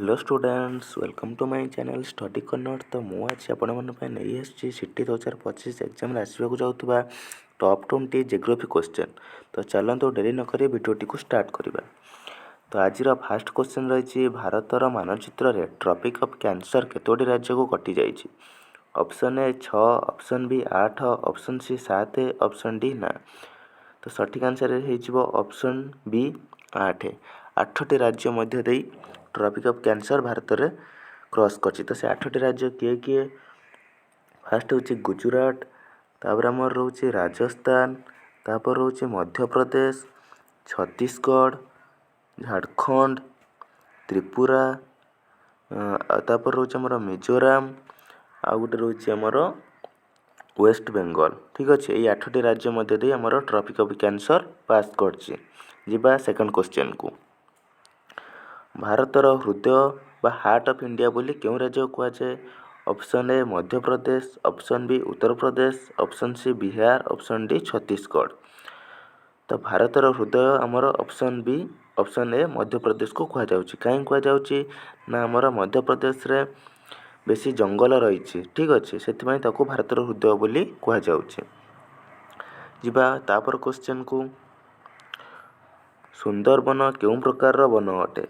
Hello students, welcome to my channel Study Corner। ତ ମୁଁ ଆଜି ଆପଣମାନଙ୍କ ପାଇଁ ନେଇ ଆସିଛି ସିଟି 2025 ଏକ୍ଜାମ୍ରେ ଆସିବାକୁ ଯାଉଥିବା ଟପ୍ 20 ଜିଓଗ୍ରାଫି କ୍ୱେଶ୍ଚନ୍। ତ ଚାଲନ୍ତୁ, ଡେରି ନକରି ଭିଡ଼ିଓଟିକୁ ଷ୍ଟାର୍ଟ କରିବା। ତ ଆଜିର ଫାଷ୍ଟ କ୍ୱେଶ୍ଚନ୍ ରହିଛି, ଭାରତର ମାନଚିତ୍ରରେ ଟ୍ରପିକ୍ ଅଫ୍ କ୍ୟାନ୍ସର କେତୋଟି ରାଜ୍ୟକୁ କଟିଯାଇଛି? Option A 6, option B 8, option C 7, option D ନା। ତ ସଠିକ୍ ଆନ୍ସର୍ ହେଇଯିବ ଅପସନ୍ ବି 8। ଆଠଟି ରାଜ୍ୟ ମଧ୍ୟ ଦେଇ ଟ୍ରପିକ୍ ଅଫ୍ କ୍ୟାନ୍ସର ଭାରତରେ କ୍ରସ୍ କରିଛି। ତ ସେ ଆଠଟି ରାଜ୍ୟ କିଏ କିଏ? ଫାଷ୍ଟ ହେଉଛି ଗୁଜୁରାଟ, ତାପରେ ଆମର ରହୁଛି ରାଜସ୍ଥାନ, ତାପରେ ରହୁଛି ମଧ୍ୟପ୍ରଦେଶ, ଛତିଶଗଡ଼, ଝାଡ଼ଖଣ୍ଡ, ତ୍ରିପୁରା, ଆଉ ତାପରେ ରହୁଛି ଆମର ମିଜୋରାମ, ଆଉ ଗୋଟେ ରହୁଛି ଆମର ୱେଷ୍ଟ ବେଙ୍ଗଲ। ଠିକ୍ ଅଛି, ଏଇ ଆଠଟି ରାଜ୍ୟ ମଧ୍ୟ ଦେଇ ଆମର ଟ୍ରପିକ୍ ଅଫ୍ କ୍ୟାନ୍ସର ପାସ୍ କରିଛି। ଯିବା ସେକେଣ୍ଡ କ୍ୱେଶ୍ଚନ୍କୁ। ଭାରତର ହୃଦୟ ବା ହାର୍ଟ ଅଫ୍ ଇଣ୍ଡିଆ ବୋଲି କେଉଁ ରାଜ୍ୟକୁ କୁହାଯାଏ? Option A Madhya Pradesh, option B Uttar Pradesh, option C Bihar, option D Chhattisgarh. ତ ଭାରତର ହୃଦୟ ଆମର ଅପସନ୍ ବି, ଅପସନ୍ ଏ ମଧ୍ୟପ୍ରଦେଶକୁ କୁହାଯାଉଛି। କାହିଁକି କୁହାଯାଉଛି ନା ଆମର ମଧ୍ୟପ୍ରଦେଶରେ ବେଶୀ ଜଙ୍ଗଲ ରହିଛି। ଠିକ୍ ଅଛି, ସେଥିପାଇଁ ତାକୁ ଭାରତର ହୃଦୟ ବୋଲି କୁହାଯାଉଛି। ଯିବା ତାପର କ୍ୱେଶ୍ଚନ୍କୁ। ସୁନ୍ଦରବନ କେଉଁ ପ୍ରକାରର ବନ ଅଟେ?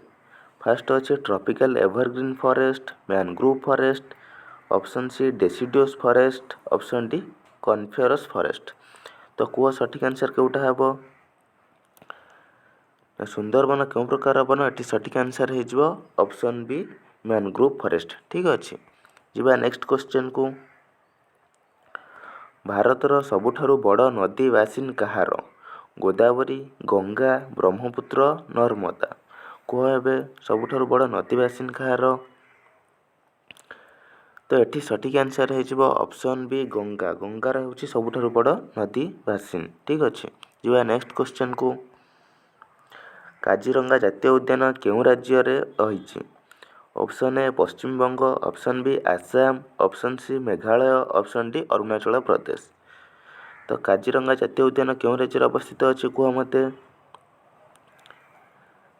ଫାଷ୍ଟ ଅଛି tropical evergreen forest, mangrove forest, option C deciduous forest, option D coniferous forest। ତ କୁହ, ସଠିକ୍ ଆନ୍ସର୍ କେଉଁଟା ହେବ? ସୁନ୍ଦରବନ କେଉଁ ପ୍ରକାର ବନ? ଏଠି ସଠିକ୍ ଆନ୍ସର୍ ହେଇଯିବ ଅପସନ୍ ବି ମ୍ୟାନଗ୍ରୋଭ୍ ଫରେଷ୍ଟ। ଠିକ୍ ଅଛି, ଯିବା ନେକ୍ସଟ କ୍ୱେଶ୍ଚନ୍କୁ। ଭାରତର ସବୁଠାରୁ ବଡ଼ ନଦୀ ବାସିନ୍ କାହାର? ଗୋଦାବରୀ, ଗଙ୍ଗା, ବ୍ରହ୍ମପୁତ୍ର, ନର୍ମଦା। କୁହ ଏବେ, ସବୁଠାରୁ ବଡ଼ ନଦୀ ବାସିନ୍ କାହାର? ତ ଏଠି ସଠିକ୍ ଆନ୍ସର୍ ହେଇଯିବ ଅପସନ୍ ବି ଗଙ୍ଗା। ଗଙ୍ଗାର ହେଉଛି ସବୁଠାରୁ ବଡ଼ ନଦୀ ବାସିନ୍। ଠିକ୍ ଅଛି, ଯିବା ନେକ୍ସଟ କ୍ୱେଶ୍ଚନ୍କୁ। କାଜିରଙ୍ଗା ଜାତୀୟ ଉଦ୍ୟାନ କେଉଁ ରାଜ୍ୟରେ ରହିଛି? Option A Paschimbanga, option B Assam, option C Meghalaya, option D Arunachal Pradesh. ତ କାଜିରଙ୍ଗା ଜାତୀୟ ଉଦ୍ୟାନ କେଉଁ ରାଜ୍ୟରେ ଅବସ୍ଥିତ ଅଛି, କୁହ ମୋତେ।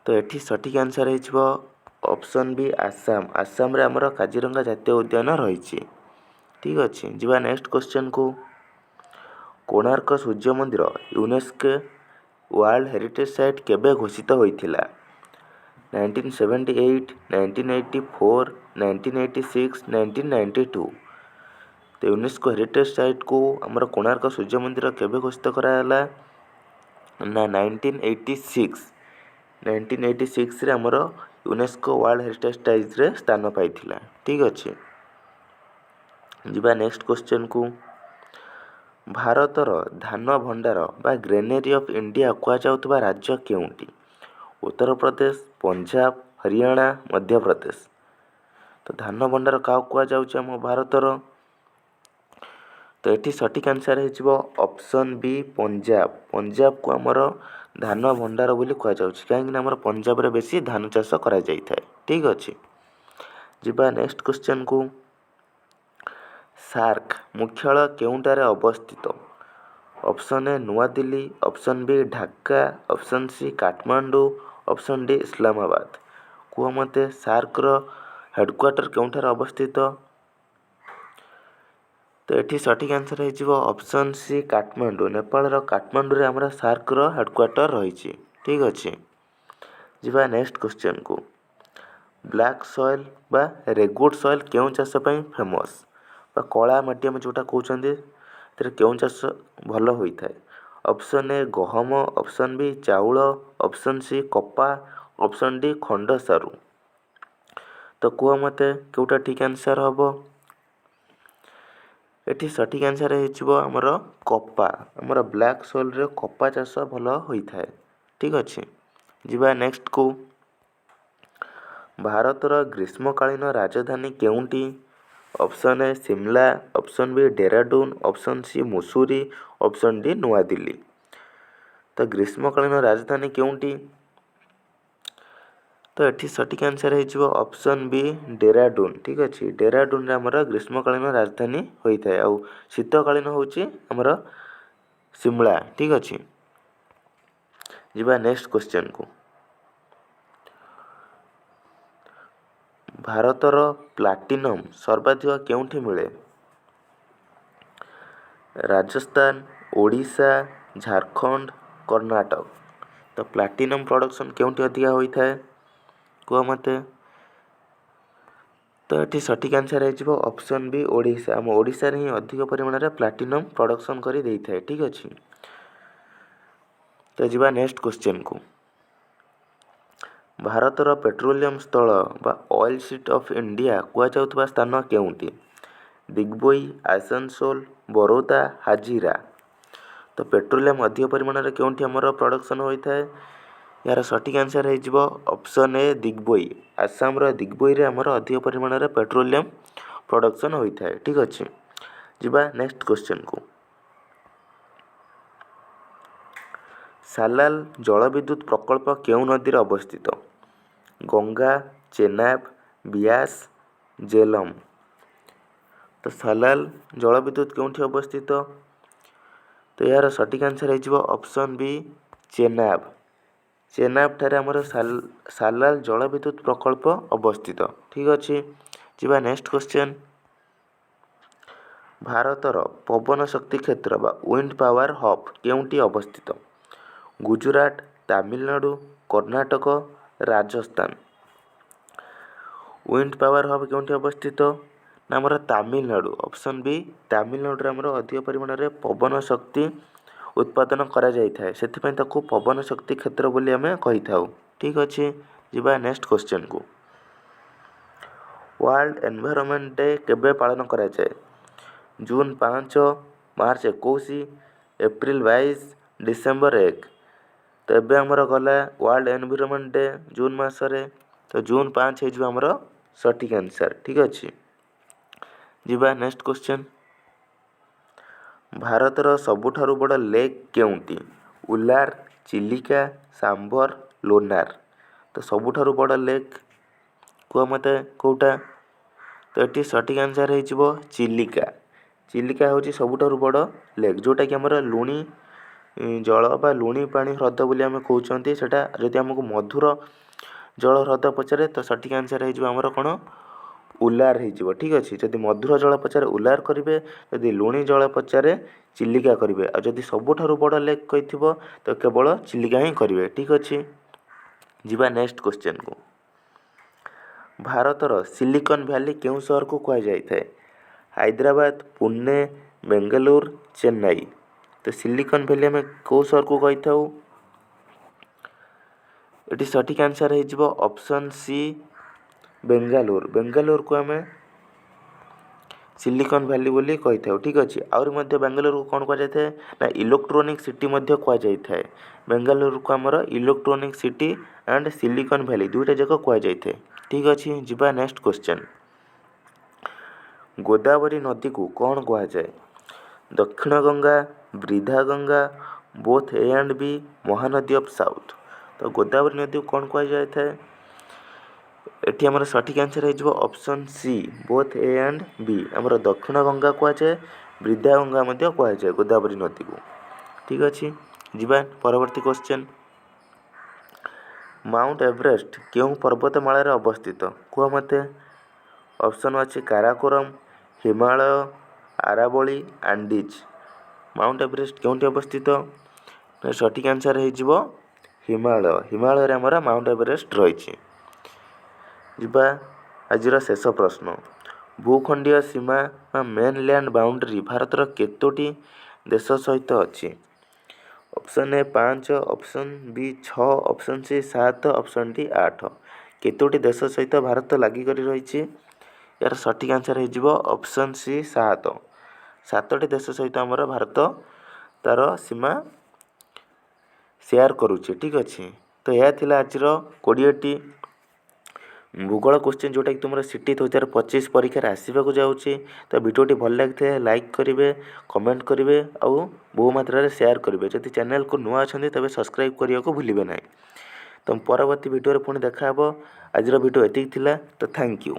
ତ ଏଠି ସଠିକ୍ ଆନ୍ସର୍ ହେଇଯିବ ଅପସନ୍ ବି ଆସାମ। ଆସାମରେ ଆମର କାଜିରଙ୍ଗା ଜାତୀୟ ଉଦ୍ୟାନ ରହିଛି। ଠିକ୍ ଅଛି, ଯିବା ନେକ୍ସଟ କ୍ୱେଶ୍ଚନ୍କୁ। କୋଣାର୍କ ସୂର୍ଯ୍ୟ ମନ୍ଦିର ୟୁନେସ୍କୋ ୱାର୍ଲଡ ହେରିଟେଜ୍ ସାଇଟ୍ କେବେ ଘୋଷିତ ହୋଇଥିଲା? 1978, 1984, 1986, 1992। ତ ୟୁନେସ୍କୋ ହେରିଟେଜ୍ ସାଇଟ୍କୁ ଆମର କୋଣାର୍କ ସୂର୍ଯ୍ୟ ମନ୍ଦିର କେବେ ଘୋଷିତ କରାଗଲା ନା 1986। 1986ରେ ଆମର ୟୁନେସ୍କୋ ୱାର୍ଲଡ ହେରିଟେଜ୍ ସାଇଟ୍ରେ ସ୍ଥାନ ପାଇଥିଲା। ଠିକ୍ ଅଛି, ଯିବା ନେକ୍ସଟ କ୍ୱେଶ୍ଚନ୍କୁ। ଭାରତର ଧାନ ଭଣ୍ଡାର ବା ଗ୍ରେନେରୀ ଅଫ୍ ଇଣ୍ଡିଆ କୁହାଯାଉଥିବା ରାଜ୍ୟ କେଉଁଟି? ଉତ୍ତରପ୍ରଦେଶ, ପଞ୍ଜାବ, ହରିୟାଣା, ମଧ୍ୟପ୍ରଦେଶ। ତ ଧାନ ଭଣ୍ଡାର କାହାକୁ କୁହାଯାଉଛି ଆମ ଭାରତର? ତ ଏଠି ସଠିକ୍ ଆନ୍ସର୍ ହେଇଯିବ ଅପସନ୍ ବି ପଞ୍ଜାବ। ପଞ୍ଜାବକୁ ଆମର ଧାନ ଭଣ୍ଡାର ବୋଲି କୁହାଯାଉଛି, କାହିଁକିନା ଆମର ପଞ୍ଜାବରେ ବେଶୀ ଧାନ ଚାଷ କରାଯାଇଥାଏ। ଠିକ୍ ଅଛି, ଯିବା ନେକ୍ସଟ କ୍ୱେଶ୍ଚନ୍କୁ। ସାର୍କ ମୁଖ୍ୟାଳୟ କେଉଁଠାରେ ଅବସ୍ଥିତ? Option A New Delhi, option B Dhaka, option C Kathmandu, option D Islamabad. କୁହ ମୋତେ, ସାର୍କର ହେଡ଼କ୍ୱାର୍ଟର କେଉଁଠାରେ ଅବସ୍ଥିତ? ତ ଏଠି ସଠିକ୍ ଆନ୍ସର୍ ହେଇଯିବ ଅପସନ୍ ସି କାଠମାଣ୍ଡୁ। ନେପାଳର କାଠମାଣ୍ଡୁରେ ଆମର ସାର୍କର ହେଡ଼କ୍ୱାର୍ଟର ରହିଛି। ଠିକ୍ ଅଛି, ଯିବା ନେକ୍ସଟ କ୍ୱେଶ୍ଚନ୍କୁ। ବ୍ଲାକ୍ ସଏଲ୍ ବା ରେଗୁଡ୍ ସଏଲ୍ କେଉଁ ଚାଷ ପାଇଁ ଫେମସ୍? ବା କଳା ମାଟି ଆମେ ଯେଉଁଟା କହୁଛନ୍ତି, ସେଥିରେ କେଉଁ ଚାଷ ଭଲ ହୋଇଥାଏ? ଅପସନ୍ ଏ ଗହମ, ଅପସନ୍ ବି ଚାଉଳ, ଅପସନ୍ ସି କପା, ଅପସନ୍ ଡି ଖଣ୍ଡ ସାରୁ। ତ କୁହ ମୋତେ, କେଉଁଟା ଠିକ୍ ଆନ୍ସର୍ ହେବ? ଏଠି ସଠିକ୍ ଆନ୍ସର୍ ହେଇଯିବ ଆମର କପା। ଆମର ବ୍ଲାକ୍ ସଏଲ୍ରେ କପା ଚାଷ ଭଲ ହୋଇଥାଏ। ଠିକ୍ ଅଛି, ଯିବା ନେକ୍ସଟକୁ। ଭାରତର ଗ୍ରୀଷ୍ମକାଳୀନ ରାଜଧାନୀ କେଉଁଟି? Option A Shimla, option B Dehradun, option C Mussoorie, option D ନୂଆଦିଲ୍ଲୀ। ତ ଗ୍ରୀଷ୍ମକାଳୀନ ରାଜଧାନୀ କେଉଁଟି? ତ ଏଠି ସଠିକ୍ ଆନ୍ସର୍ ହେଇଯିବ ଅପସନ୍ ବି ଡେରାଡୁନ୍। ଠିକ୍ ଅଛି, ଡେରାଡୁନ୍ରେ ଆମର ଗ୍ରୀଷ୍ମକାଳୀନ ରାଜଧାନୀ ହୋଇଥାଏ ଆଉ ଶୀତକାଳୀନ ହେଉଛି ଆମର ସିମଳା। ଠିକ୍ ଅଛି, ଯିବା ନେକ୍ସଟ କ୍ୱେଶ୍ଚନ୍କୁ। ଭାରତର ପ୍ଲାଟିନମ୍ ସର୍ବାଧିକ କେଉଁଠି ମିଳେ? ରାଜସ୍ଥାନ, ଓଡ଼ିଶା, ଝାଡ଼ଖଣ୍ଡ, କର୍ଣ୍ଣାଟକ। ତ ପ୍ଲାଟିନମ୍ ପ୍ରଡ଼କ୍ସନ୍ କେଉଁଠି ଅଧିକା ହୋଇଥାଏ, କୁହ ମୋତେ। ତ ଏଠି ସଠିକ୍ ଆନ୍ସର୍ ହେଇଯିବ ଅପସନ୍ ବି, ଓଡ଼ିଶା। ଆମ ଓଡ଼ିଶାରେ ହିଁ ଅଧିକ ପରିମାଣରେ ପ୍ଲାଟିନମ୍ ପ୍ରଡ଼କ୍ସନ୍ କରି ଦେଇଥାଏ। ଠିକ୍ ଅଛି, ତ ଯିବା ନେକ୍ସଟ କ୍ୱେଶ୍ଚନ୍କୁ। ଭାରତର ପେଟ୍ରୋଲିୟମ ସ୍ଥଳ ବା ଅଏଲ୍ ସିଟି ଅଫ୍ ଇଣ୍ଡିଆ କୁହାଯାଉଥିବା ସ୍ଥାନ କେଉଁଠି? ଦିଗବୋଇ, ଆସନସୋଲ, ବରୋଦା, ହାଜିରା। ତ ପେଟ୍ରୋଲିୟମ ଅଧିକ ପରିମାଣରେ କେଉଁଠି ଆମର ପ୍ରଡ଼କ୍ସନ୍ ହୋଇଥାଏ? ଏହାର ସଠିକ୍ ଆନ୍ସର୍ ହେଇଯିବ ଅପସନ୍ ଏ, ଦିଗବୋଇ। ଆସାମର ଦିଗବୋଇରେ ଆମର ଅଧିକ ପରିମାଣରେ ପେଟ୍ରୋଲିୟମ ପ୍ରଡ଼କ୍ସନ୍ ହୋଇଥାଏ। ଠିକ୍ ଅଛି, ଯିବା ନେକ୍ସଟ କ୍ୱେଶ୍ଚନ୍କୁ। ସାଲାଲ ଜଳବିଦ୍ୟୁତ ପ୍ରକଳ୍ପ କେଉଁ ନଦୀରେ ଅବସ୍ଥିତ? ଗଙ୍ଗା, ଚେନାବ, ବିଆସ, ଜେଲମ। ତ ସାଲାଲ ଜଳବିଦ୍ୟୁତ କେଉଁଠି ଅବସ୍ଥିତ? ତ ଏହାର ସଠିକ୍ ଆନ୍ସର୍ ହେଇଯିବ ଅପସନ୍ ବି, ଚେନାବ। ଚେନାବ ଠାରେ ଆମର ସାଲାଲ ଜଳବିଦ୍ୟୁତ ପ୍ରକଳ୍ପ ଅବସ୍ଥିତ। ଠିକ୍ ଅଛି, ଯିବା ନେକ୍ସଟ କ୍ୱେଶ୍ଚନ୍। ଭାରତର ପବନ ଶକ୍ତି କ୍ଷେତ୍ର ବା ୱିଣ୍ଡ ପାୱାର ହବ୍ କେଉଁଠି ଅବସ୍ଥିତ? Gujarat, Tamil Nadu, Karnataka, Rajasthan. Wind power hub କେଉଁଠି ଅବସ୍ଥିତ ନା ଆମର ତାମିଲନାଡ଼ୁ, ଅପସନ୍ ବି। ତାମିଲନାଡ଼ୁରେ ଆମର ଅଧିକ ପରିମାଣରେ ପବନ ଶକ୍ତି ଉତ୍ପାଦନ କରାଯାଇଥାଏ, ସେଥିପାଇଁ ତାକୁ ପବନ ଶକ୍ତି କ୍ଷେତ୍ର ବୋଲି ଆମେ କହିଥାଉ। ଠିକ୍ ଅଛି, ଯିବା ନେକ୍ସଟ କ୍ୱେଶ୍ଚନ୍କୁ। ୱାର୍ଲଡ ଏନଭାଇରନମେଣ୍ଟ ଡେ କେବେ ପାଳନ କରାଯାଏ? June 5, March 21, April 22, December 1। ତ ଏବେ ଆମର ଗଲା ୱାର୍ଲଡ ଏନଭାଇରନମେଣ୍ଟ ଡେ ଜୁନ୍ ମାସରେ, ତ ଜୁନ୍ 5 ହେଇଯିବ ଆମର ସଠିକ୍ ଆନ୍ସର୍। ଠିକ୍ ଅଛି, ଯିବା ନେକ୍ସଟ କ୍ୱେଶ୍ଚନ୍। ଭାରତର ସବୁଠାରୁ ବଡ଼ ଲେକ୍ କେଉଁଟି? ଉଲାର, ଚିଲିକା, ସାମ୍ବର, ଲୋନାର। ତ ସବୁଠାରୁ ବଡ଼ ଲେକ୍ କୁହ ମୋତେ କେଉଁଟା? ତ ଏଠି ସଠିକ୍ ଆନ୍ସର୍ ହେଇଯିବ ଚିଲିକା। ଚିଲିକା ହେଉଛି ସବୁଠାରୁ ବଡ଼ ଲେକ୍, ଯେଉଁଟାକି ଆମର ଲୁଣି ଜଳ ବା ଲୁଣି ପାଣି ହ୍ରଦ ବୋଲି ଆମେ କହୁଛନ୍ତି। ସେଇଟା ଯଦି ଆମକୁ ମଧୁର ଜଳ ହ୍ରଦ ପଚାରେ, ତ ସଠିକ୍ ଆନ୍ସର୍ ହେଇଯିବ ଆମର କ'ଣ? ଉଲାର ହେଇଯିବ। ଠିକ୍ ଅଛି, ଯଦି ମଧୁର ଜଳ ପଚାରେ ଉଲାର କରିବେ, ଯଦି ଲୁଣି ଜଳ ପଚାରେ ଚିଲିକା କରିବେ, ଆଉ ଯଦି ସବୁଠାରୁ ବଡ଼ ଲେକ୍ କହିଥିବ ତ କେବଳ ଚିଲିକା ହିଁ କରିବେ। ଠିକ୍ ଅଛି, ଯିବା ନେକ୍ସଟ କ୍ୱେଶ୍ଚନ୍କୁ। ଭାରତର ସିଲିକନ୍ ଭ୍ୟାଲି କେଉଁ ସହରକୁ କୁହାଯାଇଥାଏ? ହାଇଦ୍ରାବାଦ, ପୁନେ, ବେଙ୍ଗାଲୁରୁ, ଚେନ୍ନାଇ। ତ ସିଲିକନ୍ ଭ୍ୟାଲି ଆମେ କେଉଁ ସହରକୁ କହିଥାଉ? ଏଠି ସଠିକ୍ ଆନ୍ସର୍ ହେଇଯିବ ଅପସନ୍ ସି, ବେଙ୍ଗାଲୁରୁ। ବେଙ୍ଗାଲୁରୁକୁ ଆମେ ସିଲିକନ୍ ଭ୍ୟାଲି ବୋଲି କହିଥାଉ। ଠିକ୍ ଅଛି, ଆହୁରି ମଧ୍ୟ ବେଙ୍ଗାଲୁରୁକୁ କ'ଣ କୁହାଯାଇଥାଏ ନା ଇଲେକ୍ଟ୍ରୋନିକ୍ ସିଟି ମଧ୍ୟ କୁହାଯାଇଥାଏ। ବେଙ୍ଗାଲୁରୁକୁ ଆମର electronic city and silicon valley ଦୁଇଟା ଯାକ କୁହାଯାଇଥାଏ। ଠିକ୍ ଅଛି, ଯିବା ନେକ୍ସଟ କ୍ୱେଶ୍ଚନ୍। ଗୋଦାବରୀ ନଦୀକୁ କ'ଣ କୁହାଯାଏ? ଦକ୍ଷିଣ ଗଙ୍ଗା, ବୃଦ୍ଧା Ganga, both A and B, Mahanadi of south. ତ ଗୋଦାବରୀ ନଦୀକୁ କ'ଣ କୁହାଯାଇଥାଏ? ଏଠି ଆମର ସଠିକ୍ ଆନ୍ସର୍ ହେଇଯିବ option C, both A and ବି। ଆମର ଦକ୍ଷିଣ ଗଙ୍ଗା କୁହାଯାଏ, ବୃଦ୍ଧା ଗଙ୍ଗା ମଧ୍ୟ କୁହାଯାଏ ଗୋଦାବରୀ ନଦୀକୁ। ଠିକ୍ ଅଛି, ଯିବା ପରବର୍ତ୍ତୀ କ୍ୱେଶ୍ଚନ୍। ମାଉଣ୍ଟ ଏଭରେଷ୍ଟ କେଉଁ ପର୍ବତମାଳାରେ ଅବସ୍ଥିତ, କୁହ ମୋତେ। ଅପସନ୍ ଅଛି କାରାକୋରମ, ହିମାଳୟ, ଆରାବଳୀ, ଆଣ୍ଡିଜ୍। ମାଉଣ୍ଟ ଏଭରେଷ୍ଟ କେଉଁଠି ଅବସ୍ଥିତ? ସଠିକ୍ ଆନ୍ସର୍ ହେଇଯିବ ହିମାଳୟ। ହିମାଳୟରେ ଆମର ମାଉଣ୍ଟ ଏଭରେଷ୍ଟ ରହିଛି। ଯିବା ଆଜିର ଶେଷ ପ୍ରଶ୍ନ। ଭୂଖଣ୍ଡୀୟ ସୀମା ବା ମେନ୍ ଲ୍ୟାଣ୍ଡ ବାଉଣ୍ଡ୍ରି ଭାରତର କେତୋଟି ଦେଶ ସହିତ ଅଛି? Option A 5, option B 6, option C 7, option D 8। କେତୋଟି ଦେଶ ସହିତ ଭାରତ ଲାଗିକରି ରହିଛି? ଏହାର ସଠିକ୍ ଆନ୍ସର୍ ହେଇଯିବ ଅପସନ୍ ସି, 7। ସାତଟି ଦେଶ ସହିତ ଆମର ଭାରତ ତାର ସୀମା ସେୟାର କରୁଛି। ଠିକ୍ ଅଛି, ତ ଏହା ଥିଲା ଆଜିର 20ଟି ଭୂଗୋଳ କ୍ୱେଶ୍ଚିନ୍, ଯେଉଁଟାକି ତୁମର ସିଟି 2025 ପରୀକ୍ଷାରେ ଆସିବାକୁ ଯାଉଛି। ତ ଭିଡ଼ିଓଟି ଭଲ ଲାଗିଥିଲେ ଲାଇକ୍ କରିବେ, କମେଣ୍ଟ କରିବେ ଆଉ ବହୁ ମାତ୍ରାରେ ସେୟାର କରିବେ। ଯଦି ଚ୍ୟାନେଲକୁ ନୂଆ ଅଛନ୍ତି ତେବେ ସବସ୍କ୍ରାଇବ୍ କରିବାକୁ ଭୁଲିବେ ନାହିଁ। ତ ପରବର୍ତ୍ତୀ ଭିଡ଼ିଓରେ ପୁଣି ଦେଖା ହେବ। ଆଜିର ଭିଡ଼ିଓ ଏତିକି ଥିଲା। ତ thank you.